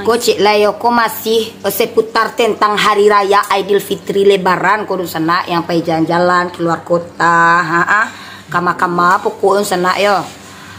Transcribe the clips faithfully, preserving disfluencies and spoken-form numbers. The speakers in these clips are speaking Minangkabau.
Ko cek lai yo, ko masih seputar tentang hari raya Aidilfitri Lebaran ko dunsanak, yang pai jalan-jalan keluar kota, ha ah, kama-kama pokok dunsanak yo.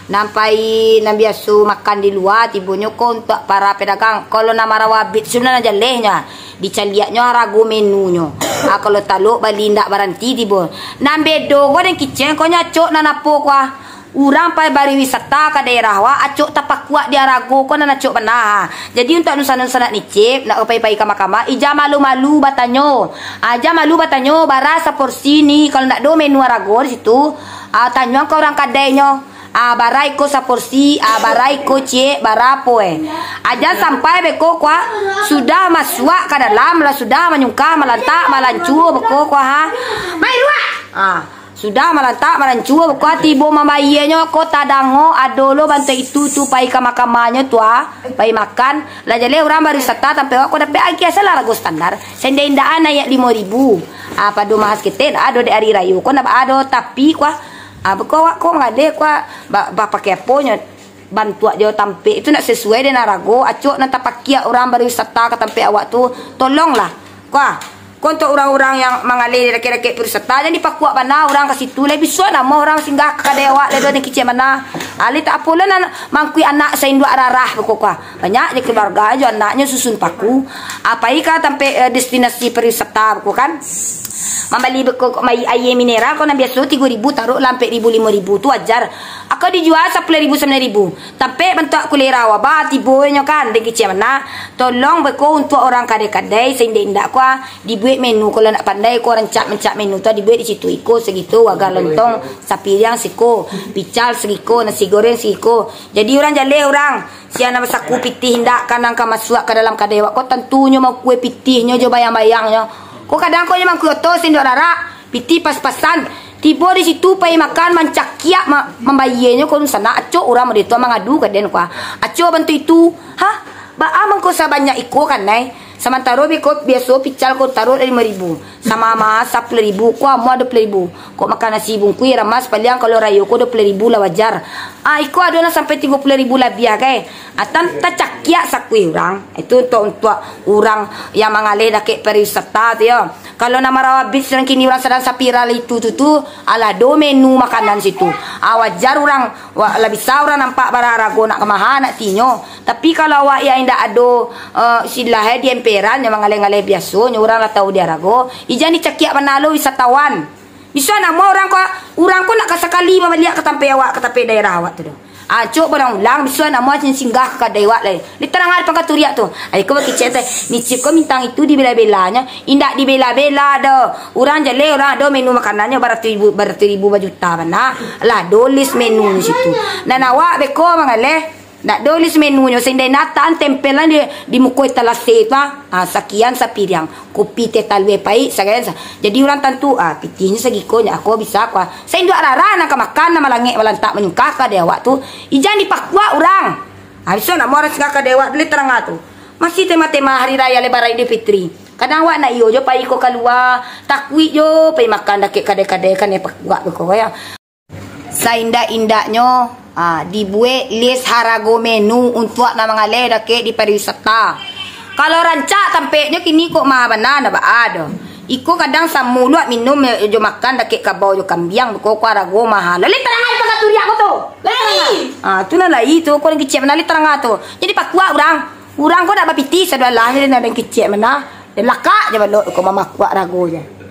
Nan pai nan biaso makan di lua, tibonyo ko untuak para pedagang. Kalau nan marawabit sudah nan jalehnyo, dicaliaknyo harago menunyo. Ah, kalau talok bali indak baranti tibo. Nan bedo ko den kicek ko nyo acok nan apo ko ah. Urang pai bariwisata ka daerah awak, acok tapakuak di arago ko nan acok bana. Jadi untuak dunsanak-dunsanak Nicip, nak ka pai-pai kama-kama, ija malu-malu batanyo. Aja malu batanyo, bara saporsi ni, kalau ndak do menu arago di situ, ah, tanyoan ka urang kadainyo. Ah, bara iko saporsi, ah, bara iko ciek, bara apo eh. Aja sampai beko kuah, sudah masuak ka dalam, lah sudah manyungkah, malantak, malancua beko kuah, ha. Mai luak! Ah. Sudah malantak, malancua, beko tibo mambayianyo, ko tadango ado lo bantuak itu tu pai ka makamanyo tu ah, pai makan. Lah jaleh urang bariwisata tampek awak ko dapek agiah salah harago standar. Saindak-indaknyo naiak limo ribu. Ah, pado mahal saketek, ado dek ari rayo ko ndak ado, tapi kuah, ah, beko awak ko mangaleh kuah, ba-, bapakai aponyo, bantuak jo tampek itu ndak sasuai dengan harago, acok nan tapakiak urang bariwisata ka tampek awak tu, tolonglah. Kuah, Ko untuak urang-urang yang mangaleh di dakek-dakek pariwisata, jan dipakuak bana urang ka situ, lai bisuak namo urang singgah ka kadai awak, lai do den kicek bana. Ah, lai tak apo lo nan mangkuik anak sainduak rarah beko kuah. Banyak je keluarga jo anaknyo susun paku. Ah, pai ka tampek, eh, destinasi pariwisata beko kan. Mambali beko, mai aia mineral ko nan biaso tigo ribu, taruh lah ampek ribu, limo ribu tu wajar. Ako dijual sapuluah ribu, sambilan ribu. Tampek bantuak kulera wabah tibo nyo kan, den kicek bana. Tolong beko untuak urang kadai-kadai, saindak-indak kuah. Dibuek menu, kalau nak pandai ko rancak-rancak menu tu, dibuek di situ, iko sagitu, waga lontong sapiriang siko, pical sagiko, nasi goreng sagiko. Jadi urang jaleh urang, sia nan basaku pitih indak ka nan ka masuak ka dalam kadai awak ko, tantunyo mangkue pitihnyo jo bayang-bayangnyo. Ko kadang ko nyo mangkue oto sendok rarak, pitih pas-pasan. Tibo di situ pai makan mancakiak ma-, mambayianyo ko dunsanak, acok urang mode tu mangadu ka den kuah. Acok bantuak itu, ha? Baa mangko sabanyak iko kanai? Samantaro beko biaso pical ko taruh limo ribu, sama-sama sapuluah ribu, ko amuah duo puluah ribu. Kok makan nasi bungkuih ramas paliang kalau rayo ko duo puluah ribu lah wajar. Ah, iko ado nan sampai tigo puluah ribu labiah, kai. Ah, tan-, tacakiak sakuih urang. Itu untuak, untuak urang yang mangaleh dakek pariwisata tu yo. Kalau nan marawabit sadang kini urang sadang sapiral itu tu, tu, alah do menu makanan situ. Ah, wajar urang, wa-, lah bisa urang nampak bara harago nak ka maha, nak tinyo. Tapi kalau awak yang indak ado, eh, silah, eh, di emperan, nyo mangaleh-ngaleh biaso, nyo urang lah tahu di harago, ijan dicakiak bana lo wisatawan. Bisuak namo urang ko, urang ko nak ka sakali babaliak ka tampek awak, ka tampek daerah awak tu doh. Ah, cok barang ulang, bisuak namo singgah ka kadai awak lai. Lai tarang ari pangkaturiak tu. Ai ko bakicek teh, Nicip ko mintang itu dibela-belanyo, indak dibela-bela doh. Urang jaleh, urang ado menu makanannyo baratus ribu, baratus ribu bajuta bana. Lah do list menu di situ. Nan awak beko mangaleh. Ndak do list menunyo, saindai natan tempelan di, di muko etalase tu, ah. Ah, sakian sapiriang, kopi teh talua paik, sakian sa-, jadi urang tantu, ah, pitihnyo sagiko nyo, ako bisa, kuah. Sainduak rara nan ka makan, nan malangek malantak manyungkah ka kadai awak tu, ijan dipakuak urang. Ah, bisuak namo urang singgah ka kadai awak, lai tarang tu. Masih tema-tema hari raya Lebaran Idul Fitri. Kadang awak nak iyo jo pai ko kalua, takuik jo pai makan dakek kadai-kadai, kan pakuak beko yo. Saindak-indaknyo, ah, dibuek list harago menu untuak nan mangaleh dakek di pariwisata. Kalau rancak tampeknyo kini kok maha bana, ndak baa doh. Iko kadang samo luak minum jo makan dakek kabau jo kambiang, beko ko harago maha. Lai tarang ari pangkaturiak ko tu. Lai tarang. Ah, tu nan lai tu, ko nan kicek bana lai tarang tu. Jadi pakuak urang. Urang ko ndak bapitih sadoalahnyo, nan kicek bana. Lakak je balok ko mamakuak harago je.